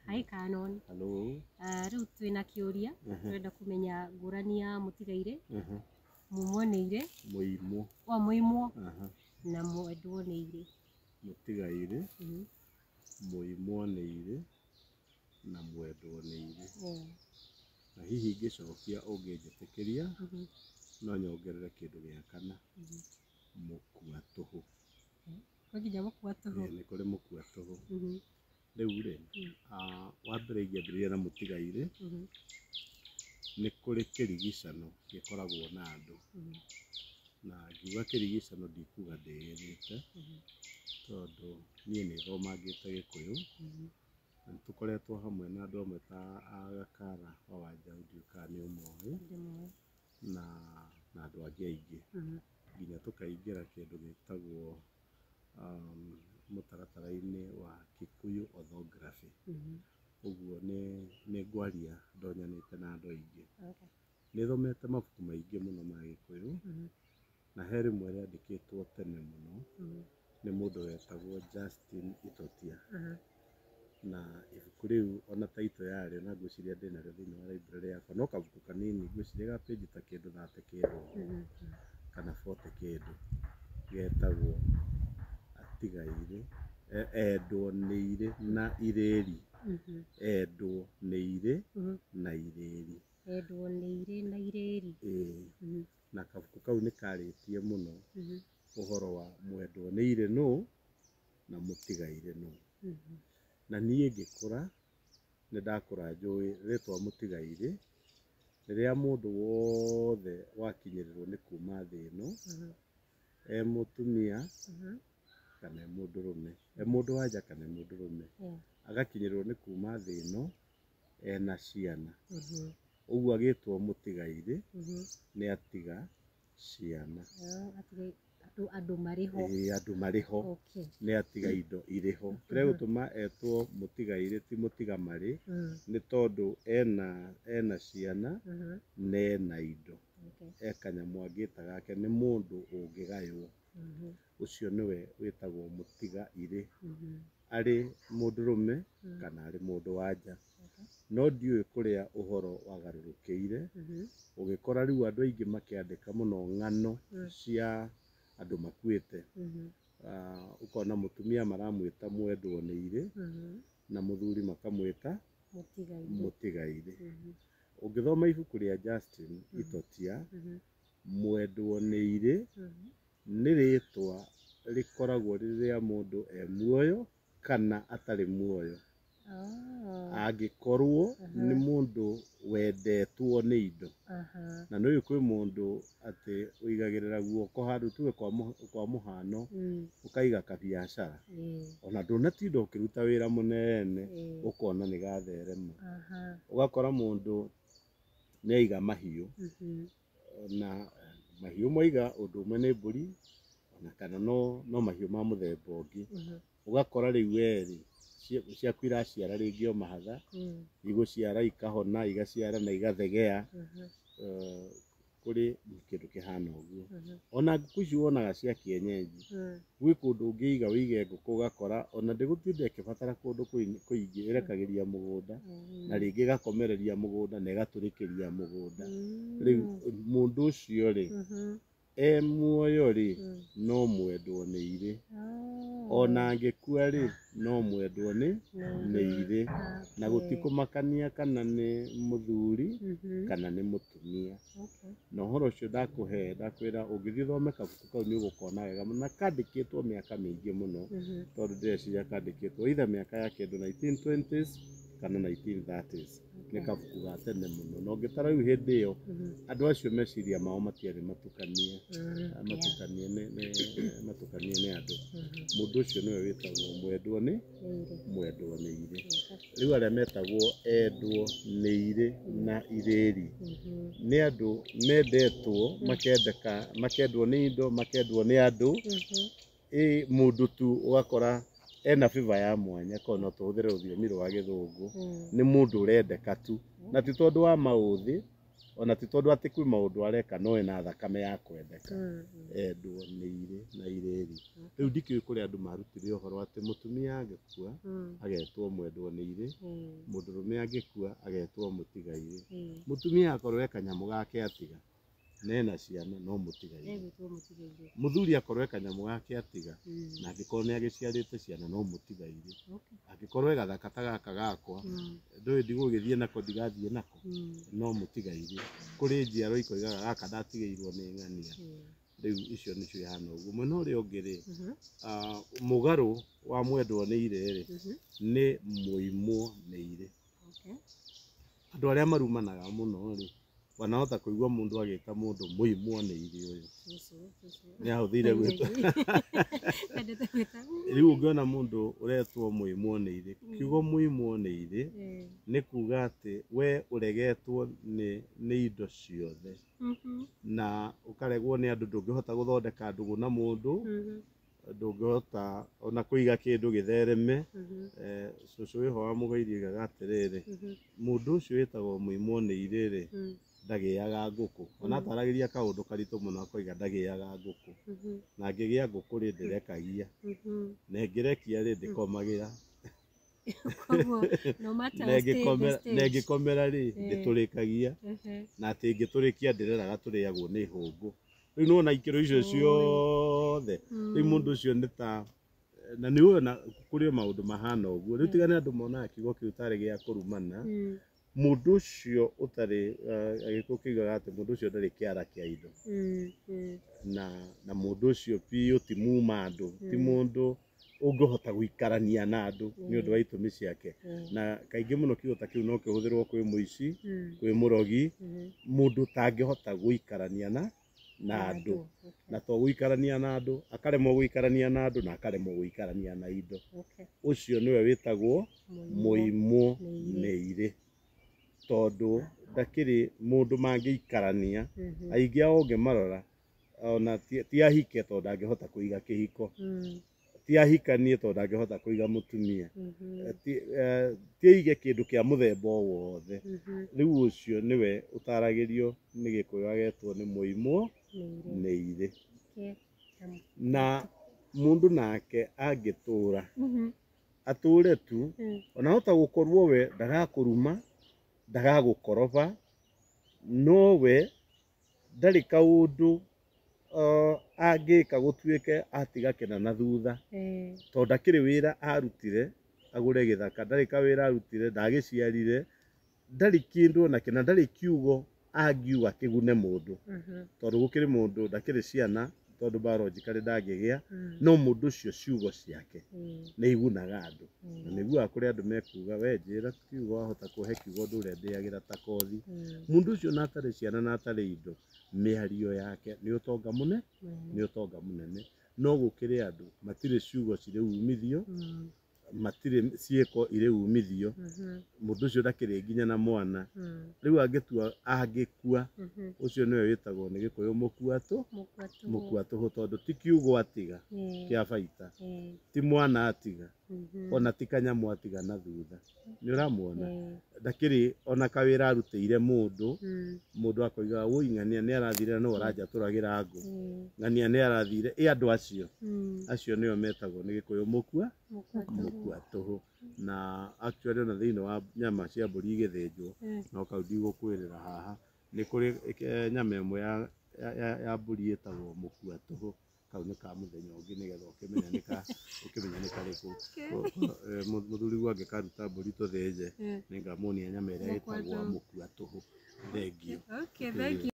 Hi Canon. Hello. Rĩu twĩna kĩũria, tũrenda kũmenya ngũrani ya mũtigairĩ, mumwo nĩ irĩ, Mũimwo. O mũimwo na mwendwo nĩ irĩ. Mũtigairĩ, mũimwo nĩ irĩ na mwendwo nĩ irĩ. Na hihi ngĩcokia ũngĩnjĩtĩkĩria, no nyongerere kĩndũ gĩa kana, mũkua tũhũ. Kwĩ nginya mũkua tũhũ. Ĩĩ, nĩ kũrĩ mũkua tũhũ. Rĩu rĩ, wa mbere ingĩambĩrĩria na mũtigairĩ, nĩ kũrĩ kĩrigicano gĩkoragwo na andũ. Na ngiuga kĩrigicano ndikuga ndĩĩrĩte, tondũ niĩ nĩ thomangĩte Gĩkũyũ, na nĩ tũkoretwo hamwe na andũ amwe ta Agakara wa Wanjaũ, ndiũĩ kana nĩ ũmoĩ, Ndĩmoĩ. na andũ angĩ aingĩ. Nginya tũkaingĩra kĩndũ gĩtagwo mũtaratara-inĩ wa Kikuyu orthography. Ũguo nĩ ngwaria ndonyanĩte na andũ aingĩ. Nĩ thomete mabuku maingĩ mũno ma Gĩkũyũ, na he rĩmwe rĩandĩkĩtwo tene mũno nĩ mũndũ wetagwo Justin Itotia. Na ibuku rĩu ona title yarĩo, na ngwĩciria ndĩnarĩo thĩinĩ wa library yakwa, no kabuku kanini, ngwĩciria ga page ta kĩndũ 30 kĩndũ ũguo, kana 40 kĩndũ, getagwo Atigairĩ, Endwo nĩ irĩ na Irĩri. Endwo nĩ irĩ na Irĩri. Endwo nĩ irĩ na Irĩri. Ĩĩ. Na kabuku kau nĩ karĩtie mũno ũhoro wa mwendwo nĩ irĩ nũ na mũtigairĩ nũ. Na niĩ ngĩkũra, nĩ ndakũra njũĩ rĩtwa mũtigairĩ rĩrĩa mũndũ wothe wakinyĩrĩrwo nĩ kuma thĩ ĩno, e mũtumia kana e mũndũrũme, e mũndũ wa nja kana e mũndũrũme, agakinyĩrĩrwo nĩ kuma thĩ ĩno ena ciana. Ũguo agĩtwo mũtigairĩ nĩ atiga ciana. Andũ andũ marĩ ho. Ĩĩ, andũ marĩ ho. Nĩ atiga indo irĩ ho. Kĩrĩa gĩgũtũma etwo mũtigairĩ ti mũtiga marĩ, nĩ tondũ ena ciana na ena indo. E kanyamũ angĩta gake, nĩ mũndũ ũngĩgaywo. Ũcio nĩwe wĩtagwo mũtiga irĩ, arĩ mũndũrũme kana arĩ mũndũ wa nja. No ndiũĩ kũrĩa ũhoro wagarũrũkĩire, ũgĩkora rĩu andũ aingĩ makĩandĩka mũno ng'ano cia andũ makuĩte. Ũkona mũtumia maramwĩta mwendwo nĩ irĩ, na mũthuri makamwĩta mũtigairĩ. Mũtigairĩ. Ũngĩthoma ibuku rĩa Justin Itotia, mwendwo nĩ irĩ nĩ rĩtwa rĩkoragwo rĩrĩ rĩa mũndũ e muoyo kana atarĩ muoyo. Angĩkorwo nĩ mũndũ wendetwo nĩ indo. Na nĩ ũĩ kwĩ mũndũ atĩ ũigagĩrĩra guoko handũ, tuge kwa mũhano, ũkaiga kabiacara, ona ndũnatinda ũkĩruta wĩra mũnene, ũkona nĩ gatherema. Ũgakora mũndũ nĩ aiga mahiũ, na mahiũ mwaiga ũndũ ũmwe nĩ mbũri ona kana no mahiũ ma mũthemba ũngĩ. Ũgakora rĩu werĩ ciaku iraciara rĩngĩ o mahatha, igũciara ikahona, igaciara na igathegea. Kũrĩ kĩndũ kĩhana ũguo. Ona ngũkũ ici wonaga cia kienyeji, gwĩ kũndũ ũngĩiga wĩige ngũkũ ũgakora ona ndĩgũtinda ĩkĩbatara kũndũ kũingĩ, ĩrekagĩria mũgũnda na rĩngĩ ĩgakomereria mũgũnda na ĩgatũrĩkĩria mũgũnda. Rĩu mũndũ ũcio rĩ, e muoyo rĩ, no mwendwo nĩ irĩ. Ona angĩkua rĩ, no mwendwo nĩ irĩ. Na gũtikũmakania kana nĩ mũthuri kana nĩ mũtumia. Na ũhoro ũcio ndakũhe, ndakwĩra ũngĩthiĩ ũthome kabuku kau nĩ ũgũkona wega mũno, na kandĩkĩtwo mĩaka mĩingĩ mũno, tondũ ndĩreciria kandĩkĩtwo either mĩaka ya kĩndũ 1920s kana 1930s. Nĩ kabuku ga tene mũno. Na ũngĩtara rĩu hĩndĩ ĩyo, andũ acio meciria mao matiarĩ matukanie, matukanie nĩ matukanie nĩ andũ. Mũndũ ũcio nĩwe wĩtagwo mwendwo nĩ irĩ. Rĩu arĩa metagwo endwo nĩ irĩ na irĩri nĩ andũ mendetwo, makendeka, makendwo nĩ indo, makendwo nĩ andũ. Ĩ mũndũ tu ũgakora ena favor ya mwanya, korwo no tũhũthĩre rũthiomi rwa Gĩthũngũ, nĩ mũndũ ũrendeka tu, na ti tondũ wa maũthĩ. Ona ti tondũ atĩ kwĩ maũndũ areka no ena thakame ya kwendeka. Endwo nĩ irĩ na irĩri. Rĩu ndikĩũĩ kũrĩa andũ marutire ũhoro atĩ mũtumia angĩkua agetwo mwendwo nĩ irĩ, mũndũrũme angĩkua agetwo mũtigairĩ. Mũtumia akorwo e kanyamũ gake atiga nena ciana no mũtigairĩ. Mũthuri akorwo e kanyamũ gake atiga na angĩkorwo nĩ agĩciarĩte ciana no mũtigairĩ. Angĩkorwo e gathaka ta gaka gakwa ndũĩ ndigũgĩthiĩ nako ndigathiĩ nako no mũtigairĩ. Kũrĩ njiaro ikoigaga gaka ndatigĩirwo nĩ ng'ania. Rĩu icio nĩcio ihana ũguo. Mwena ũrĩa ũngĩ rĩ, mũgarũ wa mwendwo nĩ irĩ rĩ, nĩ mũimwo nĩ irĩ. Andũ arĩa marumanaga mũno rĩ, wanahota kũigua mũndũ agĩta mũndũ mũimwo nĩ irĩ ũyũ. Nĩ ahũthĩire gwĩta. Rĩu ũngĩona mũndũ ũretwo mũimwo nĩ irĩ, kiugo mũimwo nĩ irĩ nĩ kuga atĩ we ũregetwo nĩ indo ciothe na ũkaregwo nĩ andũ, ndũngĩhota gũthondeka ndũgũ na mũndũ, ndũngĩhota ona kũiga kĩndũ gĩthereme. Cũcũ wĩho wa Mũgũiri oigaga atĩrĩrĩ, mũndũ ũcio wĩtagwo mũimwo nĩ irĩ rĩ, ndagĩaga ngũkũ. Ona ataragĩria kaũndũ karitũ mũno akoiga ndagĩaga ngũkũ. Na angĩgĩa ngũkũ rĩ, ndĩrekagia. Na ĩngĩrekia rĩ, ndĩkomagĩra. Na ĩngĩkomera rĩ, ndĩtũrĩkagia. Na atĩ ĩngĩtũrĩkia ndĩreraga tũrĩagwo nĩ hũngũ. Rĩu nĩwona ikĩro icio ciothe. Rĩu mũndũ ũcio nĩ ta na nĩ ũĩ kũrĩ o maũndũ mahana ũguo. Rĩu tiga nĩ andũ monaga kiugo kĩu tarĩ gĩa kũrumana. Mũndũ ũcio ũtarĩ Agĩkũyũ kĩugaga atĩ mũndũ ũcio ndarĩ kĩara kĩa indo. Na mũndũ ũcio biũ ti muma andũ, ti mũndũ ũngĩhota gũikarania na andũ nĩ ũndũ wa itũmi ciake. Na kaingĩ mũno kiugo ta kĩu no kĩhũthĩrwo kwĩ mũici, kwĩ mũrogi, mũndũ ũtangĩhota gũikarania na andũ. Na to gũikarania na andũ, akaremwo gũikarania na andũ na akaremwo gũikarania na indo. Ũcio nĩwe wĩtagwo mũimwo nĩ irĩ. Tondũ ndakĩrĩ mũndũ mangĩikarania, aingĩ ao ũngĩmarora ona ti ahike tondũ ndangĩhota kũiga kĩhiko, ti ahikanie tondũ ndangĩhota kũiga mũtumia, ti aige kĩndũ kĩa mũthemba o wothe. Rĩu ũcio nĩwe ũtaragĩrio nĩ Gĩkũyũ agetwo nĩ mũimwo nĩ irĩ. Na mũndũ nake angĩtũra atũre tu, ona hota gũkorwo we ndagakũruma, ndagagũkoroba, no we ndarĩ kaũndũ angĩka gũtuĩke atiga kĩna na thutha, tondũ ndakĩrĩ wĩra arutire agũre gĩthaka, ndarĩ kawĩra arutire, ndagĩciarire, ndarĩ kĩndũ ona kĩna, ndarĩ kiugo angiuga kĩgune mũndũ, tondũ gũkĩrĩ mũndũ ndakĩrĩ ciana, tondũ biologically ndangĩgĩa, no mũndũ ũcio ciugo ciake nĩ igunaga andũ. Na nĩguaga kũrĩ andũ mekuga we njĩra kiugo wahota kũhe kiugo ndũre ndĩagĩra ta kothi. Mũndũ ũcio na atarĩ ciana na atarĩ indo, mĩario yake nĩ ũtonga mũnene, nĩ ũtonga mũnene. No gũkĩrĩ andũ matirĩ ciugo cirĩ umithio, matirĩ ciĩko irĩ umithio, mũndũ ũcio ndakĩrĩ nginya na mwana. Rĩu angĩtua angĩkua, ũcio nĩwe wĩtagwo nĩ Gĩkũyũ mũkua tũhũ, tondũ ti kiugo atiga kĩa baita, ti mwana atiga, ona ti kanyamũ atiga na thutha. Nĩ ũramuona ndakĩrĩ ona kawĩra arutĩire mũndũ, mũndũ akoiga wũi ng'ania nĩ arathire no ũranjatũragĩra ngũ, ng'ania nĩ arathire. Ĩ andũ acio acio nĩo metagwo nĩ Gĩkũyũ mũkua tũhũ. Na actually ona thĩinĩ wa nyama cia mbũri igĩthĩnjwo, no kau ndigũkwĩrĩra haha, nĩ kũrĩ nyama ĩmwe ya mbũri ĩtagwo mũkua tũhũ. Kau nĩ ka mũthenya ũngĩ nĩgetha ũkĩmenya nĩ karĩkũ. Mũthuri guo angĩkaruta mbũri tũthĩnje, nĩngamuonia nyama ĩrĩa ĩtagwo mũkua tũhũ. Thengiũ.